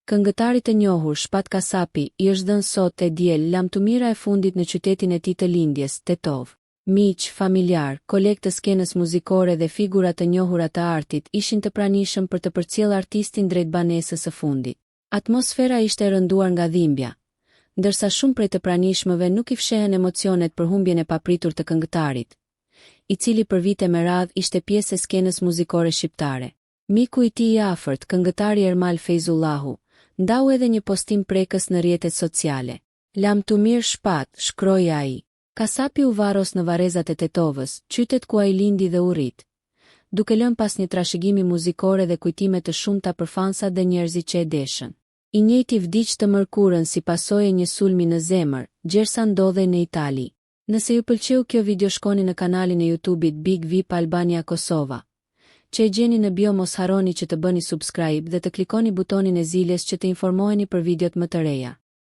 Këngëtarit të njohur, Shpat Kasapi, i është dhënë sot, e diel, lamtumira e fundit në qytetin e tij të lindjes, Tetovë. Miq, familjarë, kolegë të skenës muzikore dhe figura të njohura të artit ishin të pranishëm për të përcjellë artistin drejt banesës së fundit. Atmosfera ishte e rënduar nga dhimbja, ndërsa shumë prej të pranishmëve nuk i fshehën emocionet për humbjen e papritur të këngëtarit, i cili për vite me radhë ishte pjesë e skenës muzikore shqiptare. Miku i tij i afërt, këngëtari Ermal Fejzullahu, ndau edhe një postim prekës në rrjetet sociale. Lamtumirë Shpat, shkroi ai. Kasapi u varros në varrezat e Tetovës, qytet ku ai lindi dhe u rrit, duke lënë pas një trashëgimi muzikore dhe kujtime të shumta për fansat dhe njerëzit që e deshën. I njëjti vdiq të mërkurën si pasojë e një sulmi në zemër, gjersa ndodhej në Itali. Nëse ju pëlqeu kjo video shkoni në kanalin e YouTube-it Big Vip Albania Kosova, që e gjeni në bio mos harroni që të bëni subscribe dhe të klikoni butonin e ziles që të informoheni për videot më të reja.